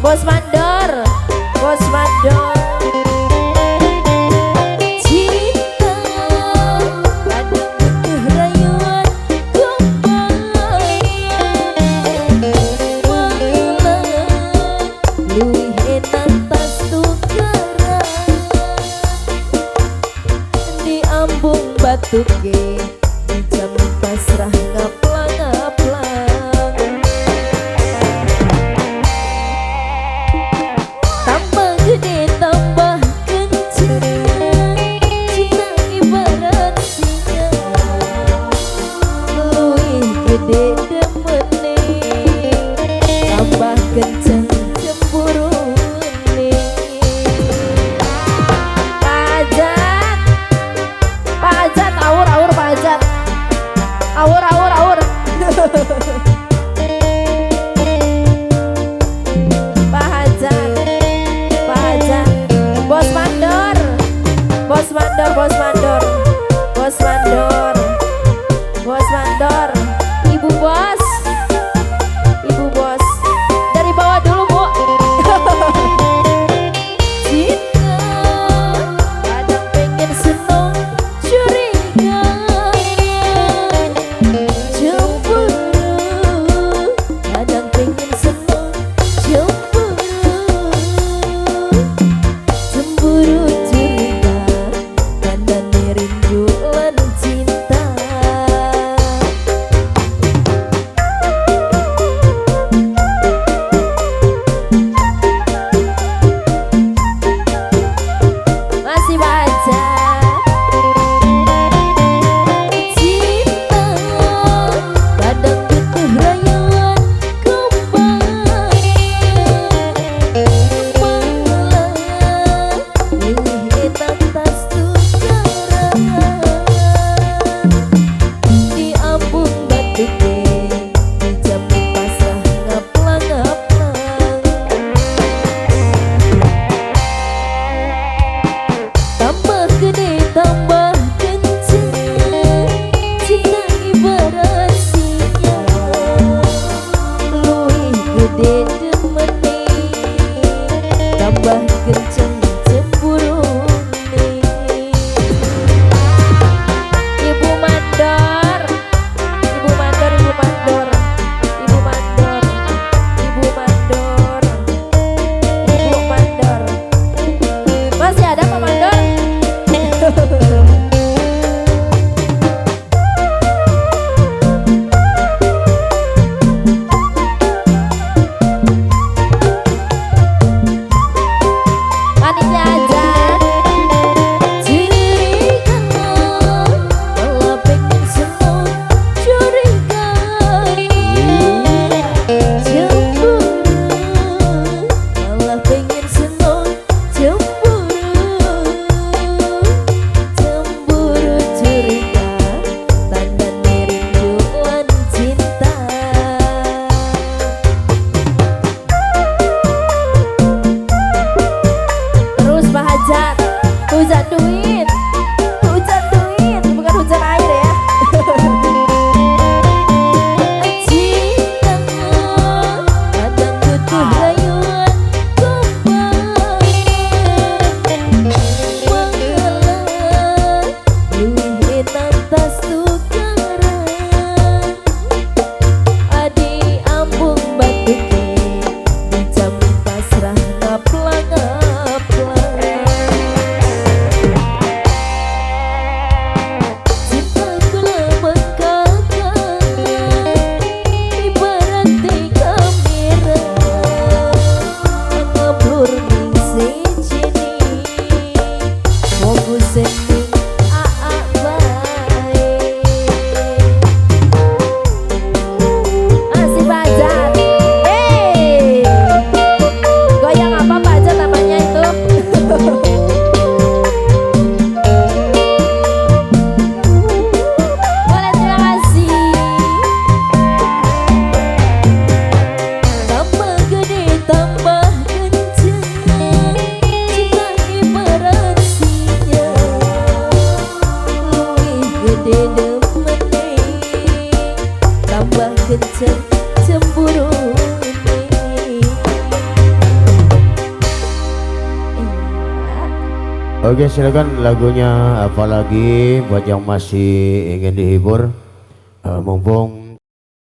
Bos Mandor, Bos Mandor. Cinta kadang butuh rayuan gombal, malah luwih enak tas tukaran. Di ambung batuke dijamin pasrah ngaplang-ngaplang. Tambah gede tambah kenceng, cinta ibarat singa, luwih gede demene, tambah kenceng cemburune. Pajat, pajat, awur awur pajat, awur awur awur. Pajat, pajat, Bos Mandor, Bos Mandor, Bos Mandor, Bos Mandor, Bos Mandor, Ibu Bos, Ibu Bos, dari bawah dulu Bu. Cinta kadang pengen seneng curiga, cemburu, kadang pengen seneng cemburu, cemburu curiga, kandane rindu lan cinta. Masih baca. Cinta kadang butuh rayuan gombal, malah luwih enak tas tukaran. Di ambung batuke dijamin pasrah ngaplang-ngaplang. Tambah gede tambah kenceng, cinta ibarat singa, luwih gede demene, tambah kenceng cemburune. Ibu Mandor, Ibu Mandor, Ibu Mandor, Ibu Mandor, Ibu Mandor, Ibu Mandor. Masih ada Pak Mandor? Panitia aja. Curiga, malah pengen seneng curiga, cemburu, malah pengen seneng cemburu, cemburu curiga, tandane rindu lan cinta. Terus Pak Hajat, hujan duit, hujan duit, bukan hujan air ya. Cinta kadang butuh rayuan gombal, malah luwih enak tas tukaran. Adi ambung batuke dijamin pasrah ngaplang-ngaplang. Cinta kula mengkakak ibarat kamera, ngeblur ning sejene, fokus ning aa bae. Masih pajat. Hey, goyang apa pajat namanya itu? Boleh, terima kasih. Tambah gede tambah kenceng, cinta ibarat singa, luwih gede demene, tambah kenceng cemburune. Oke, silakan lagunya, apalagi buat yang masih ingin dihibur. Mumpung